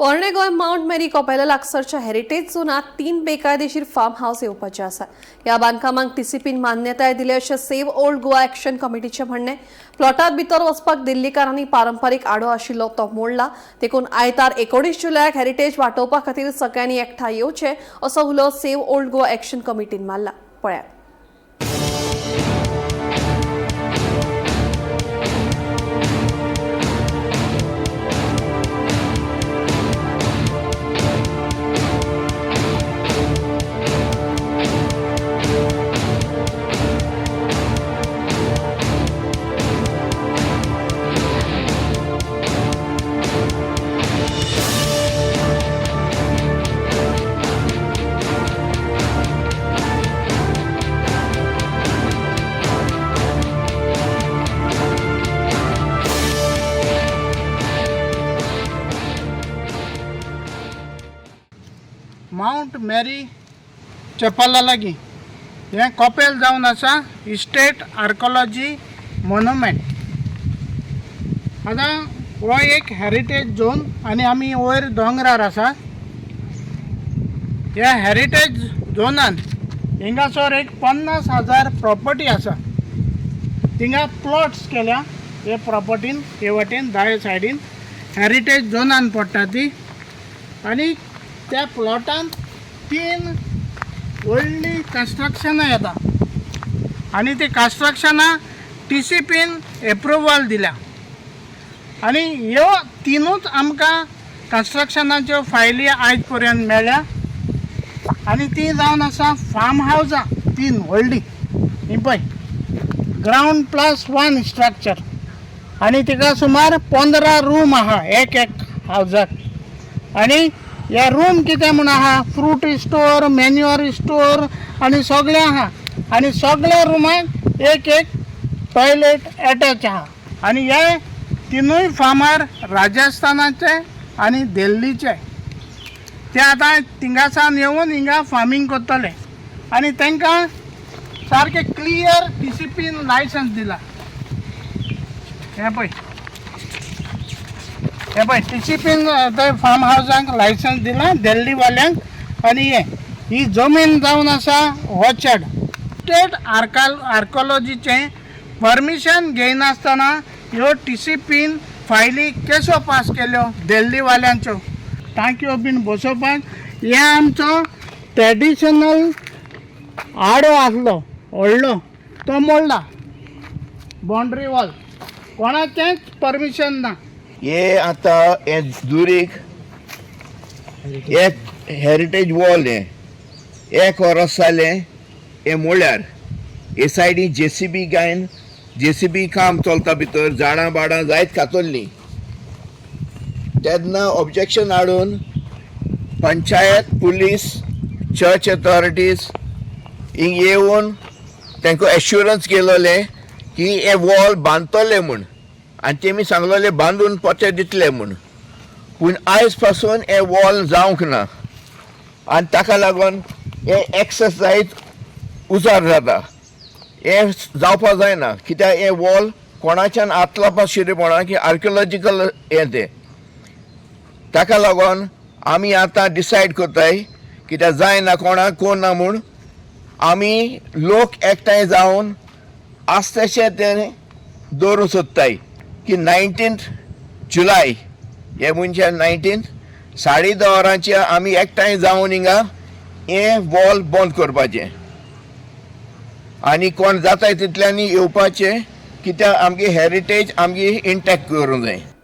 पोरणे Goa mount Mary कोपेला लागसरच्या हेरिटेज झोनात तीन बेकायदेशीर फार्म हाऊस येवपाचे आसा. ह्या बांदकामांक टीसीपीन मान्यताय दिली अशें सेव्ह ओल्ड गोवा एक्शन कमिटीचें म्हणणें. प्लॉटात भितर वचपाक दिल्लीकारांनी पारंपारीक आडो आशिल्लो तो मोडला. देखून आयतार 19 जुलयाक हेरिटेज वाटोवपा खातीर सगळ्यांनी एकठांय येवचें असो उलो सेव्ह ओल्ड गोवा एक्शन कमिटीन मारला. पळयात. मावंट मॅरी चॅपला लागीं हें कपेल जावन आसा इस्टेट आर्कोलॉजी मोनुमेंट. आतां हो एक हॅरिटेज झोन आनी आमी वयर दोंगरार आसा. ह्या हॅरिटेज झोनान हिंगासर एक 50,000 प्रॉपर्टी आसा. थिंगा प्लॉट्स केल्या हे प्रॉपर्टीन हे वाटेन दावे सायडीन हॅरिटेज झोनान पडटा ती. आनी त्या प्लॉटान तीन व्हडलीं कन्स्ट्रक्शनां येता आनी ती कन्स्ट्रक्शनां टी सी पीन एप्रुवल दिल्या. आनी ह्यो तिनूच आमकां कन्स्ट्रक्शनाच्यो फायली आयज पर्यंत मेळ्ळ्या. आनी ती जावन आसा फार्म हावजां तीन व्हडलीं. ही पळय ग्रावंड प्लस वन स्ट्रक्चर आनी तिका सुमार 15 रूम आहा एक एक हावजाक. आनी हे रूम कितें म्हूण आहा फ्रूट स्टोर मॅन्युअर स्टोर आनी सगळें आहा. आनी सगळ्या रुमाक एक एक टॉयलेट एटॅच आहा. आनी हे तिनूय फार्मार राजस्थानाचे आनी दिल्लीचे ते आतां थिंगासान येवन हिंगा फार्मींग करतले. आनी तांकां सारकें क्लियर टी सी पीन लायसन्स दिला. हें पळय हे पळय टी सी पीन ते फार्म हावजांक लायसन्स दिलां दिल्लीवाल्यांक. आनी हे ही जमीन जावन आसा ऑर्चर्ड. स्टेट आर्कोलॉजीचें परमिशन घेयनासतना ह्यो टी सी पीन फायली केसो पास केल्यो दिल्लीवाल्यांच्यो टांकयो बीन बसोवपाक. हे आमचो ट्रेडिशनल आडो आसलो व्हडलो तो मोडला. बाउंड्री वॉल कोणाचेंच परमिशन ना. हे आता हे दुरीग हे हेरिटेज वॉल हे एक वरस जालें हे मोळ्यार हे सायडी जे सी बी गायन जे सी बी काम चलता भितर झाडां बाडां जायत कातरलीं. तेन्ना ऑब्जेक्शन हाडून पंचायत पुलीस चर्च अथॉरिटीज हिंग येवन तांकां एश्युरन्स केलोलें की हे वॉल बांदतले म्हूण आनी तेमी सांगलोले बांदून पोते दितले म्हूण. पूण आयज पासून हें वॉल जावंक ना आनी ताका लागून हें एक्सेस जायत उजार जाता. हें जावपा जायना कित्याक हें वॉल कोणाच्यान हात लावपा शिरेपणा की आर्कियोलॉजिकल हें तें. ताका लागून आमी आतां डिसायड करताय कित्याक जायना कोणाक कोण ना म्हूण आमी लोक एकठांय जावन आसतशें तें दवरूंक सोदताय की 19 जुलय हे मनशान 19 10:30 वरांचेर आमी एकठांय जावन हिंगा हें वॉल बंद करपाचें आनी कोण जाताय तितल्यांनी येवपाचें कित्याक आमगे हेरिटेज आमगे इंटॅक्ट करूंक जाय.